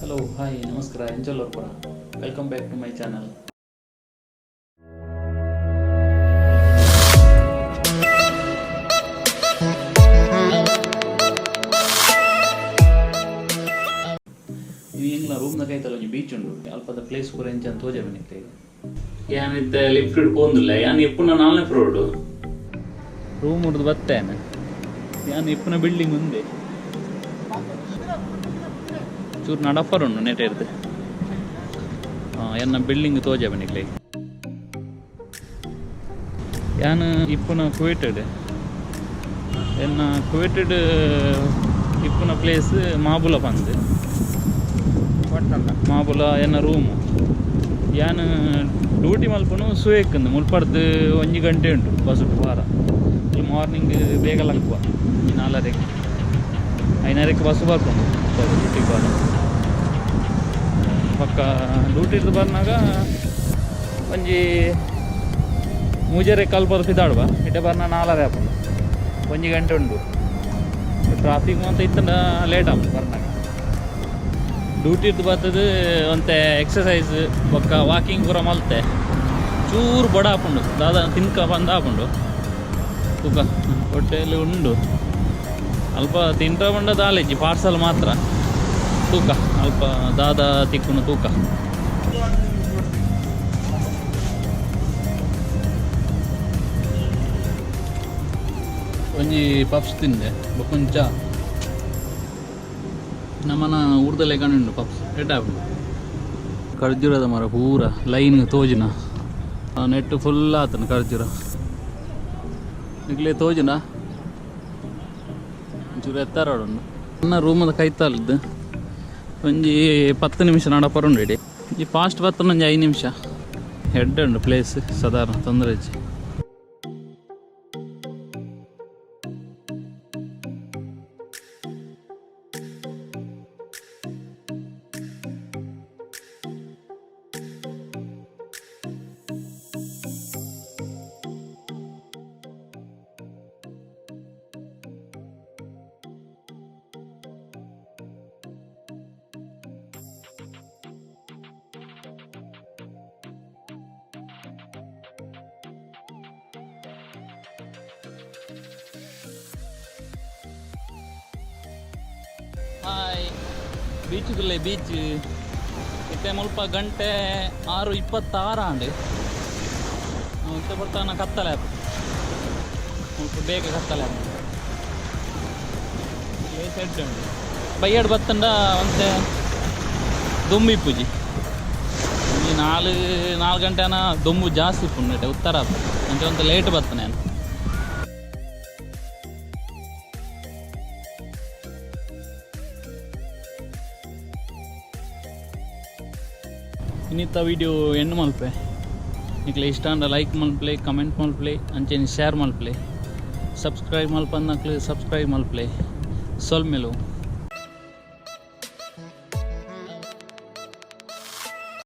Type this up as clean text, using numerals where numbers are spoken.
Hello, hi, ನಮಸ್ಕಾರ, ಎಂಚಲ್ಲೋರ್. Welcome back to my channel. ಎಂಗ್ಲ ರೂಮ್ನ ಕೈತಲ್ಲ ಒಂಜಿ beach ಉಂಡು. ಅಲ್ಪದ ಪ್ಲೇಸ್ ಪೂರ ಎಂಚ ತೋಜ ಬನ್ನಿತ್ತೆ. ಯಾನ್ ಇತ್ತೆ ಲಿಫ್ಟ್ ಪೋಂದುಲ್ಲ. ಯಾನ್ ಇಪ್ಪುನ ನಾಲ್ನೇ ಫ್ಲೋರ್. ರೂಮ್ ಉಡ್ದು ಬತ್ತೇನೆ. ಯಾನ್ ಇಪ್ಪುನ ಬಿಲ್ಡಿಂಗ್ ಮುಂದೆ ಚೂರು ನಡಫರ್ ಉಂಡು ನೆಟ್ ಇರ್ದು. ಎನ್ನ ಬಿಲ್ಡಿಂಗ್ ತೋಜ ಬನ್ನಿಕ್ಲೆ. ಯಾನ್ ಇಪ್ಪುನ ಕುವೇಟೆಡ್. ಎನ್ನ ಕುವೇಟೆಡ್ ಇಪ್ಪುನ ಪ್ಲೇಸ್ ಮಾಬುಲ ಪಂದ್ ಮಾಬುಲ ಎನ್ನ ರೂಮು. ಯಾನ್ ಡ್ಯೂಟಿ ಮಲ್ಪುನು ಸುಯೇಕಂದು ಮುಲ್ಪಡ್ದು 1 ಗಂಟೆ ಉಂಟು ಬಸ್ ವಾರ. ಇಲ್ಲಿ ಮಾರ್ನಿಂಗ್ ಬೇಗ ಲಕ್ಕುವ, ಈ ನಾಲ್ಕಕ್ಕೆ ಐನೂರಕ್ಕೆ ಬಸ್ ಬರ್ಪುಂಡು ಡ್ಯೂಟಿ ಬಾರ. ಪಕ್ಕ ಡ್ಯೂಟಿ ಬರ್ನಾಗ ಒಂಜಿ ಮೂಜರೆ ಕಲ್ಪದ ಪಿದಾಡುವ. ಇಟ್ಟೆ ಬರ್ನ ನಾಲ್ಕರೆ ಆಪುಂಡು. 1 ಗಂಟೆ ಉಂಟು. ಟ್ರಾಫಿಕ್ ಮಾತ ಇತ್ತಂಡ ಲೇಟ್ ಆಪುಂಡು ಬರ್ನಾಗ. ಡ್ಯೂಟಿ ಬರ್ತದೆ, ಒಂತೆ ಎಕ್ಸಸೈಸ್ ಬೊಕ್ಕ ವಾಕಿಂಗ್ ಪೂರ ಮಲ್ತೆ ಚೂರು ಬಡ ಆಪುಂಡು. ದಾದ ತಿನ್ಕ ಬಂದ ಆಪುಂಡು. ತೂಕ ಹೊಟ್ಟೆಯಲ್ಲಿ ಉಂಡು. ಅಲ್ಪ ತಿಂಟ ಬಂಡ ದಾಲೇಜಿ ಪಾರ್ಸಲ್ ಮಾತ್ರ. ತೂಕ ಅಲ್ಪ ದಾದ ತಿಕ್ಕುನು ತೂಕ. ಒಂಜಿ ಪಪ್ಸ್ ತಿಂದೆ, ಬೊಕೊಂಚ ನಮ್ಮನ ಊರ್ದಲ್ಲೇ ಉಂಡು ಪಪ್ಸ್ ಎಡ್ಡೆ ಆಪುಂಡು. ಖರ್ಜೂರದ ಮರ ಪೂರ ಲೈನ್ ತೋಜಿನ ನೆಟ್ಟು ಫುಲ್ ಆತನ ಖರ್ಜೂರ. ನಿಕ್ಲೆ ತೋಜಿನ ಒಂಚೂರು ಎತ್ತರ ಉಂಡು. ನನ್ನ ರೂಮದ ಕೈತಲ್ದು ಒಂಜಿ 10 ನಿಮಿಷ ನಡಪರುಂಡು ಇಡಿ. ಈ ಫಾಸ್ಟ್ ಬತ್ತನ ಒಂಜಿ 5 ನಿಮಿಷ. ಎಡ್ಡೆ ಉಂಡು ಪ್ಲೇಸ್, ಸಾಧಾರಣ ತೊಂದರೆ ಇಜ್ಜಿ. Hi, beach ಕುಲ್ಲೆ. ಬೀಚ್ ಇತ್ತೆ ಮುಲ್ಪ ಗಂಟೆ 6:26 ಆಂಡ್. ಇತ್ತೆ ಬರ್ತಾನ ಕತ್ತಲೆ ಆಪುಂಡು. ಮುಲ್ಪ ಬೇಗ ಕತ್ತಲೆ ಆಪುಂಡು. ಪ್ಲೇಸ್ ಎಡ್ಡೆ ಉಂಡು. ಬಯ್ಯಡ್ ಬತ್ತಂಡ ಒಂತೆ ದೊಂಬು ಇಪ್ಪುಜಿ. ಈ ನಾಲ್ ನಾಲ್ಕು ಗಂಟೆನ ದೊಂಬು ಜಾಸ್ತಿ ಇಪ್ಪುಂಡು ನೆಟೆ ಉತ್ತರ ಆಪುಂಡು. ಅಂಚ ಒಂತೆ ಲೇಟ್ ಬತ್ತನೆ ನಾನು. ಇನ್ನಿತ್ತ ವಿಡಿಯೋ ಎಂಡ್ ಮಲ್ಪೆ. ನಿಕ್ಲೆ ಇಷ್ಟ ಅಂಡ ಲೈಕ್ ಮಲ್ಪ್ಲೆ, ಕಮೆಂಟ್ ಮಲ್ಪ್ಲೆ, ಅಂಚೆನೆ ಶೇರ್ ಮಲ್ಪ್ಲೆ. ಸಬ್ಸ್ಕ್ರೈಬ್ ಮಲ್ಪನ್ನಕ್ಲೆ ಸಬ್ಸ್ಕ್ರೈಬ್ ಮಲ್ಪ್ಲೆ. ಸೊಲ್ಮೆಲು.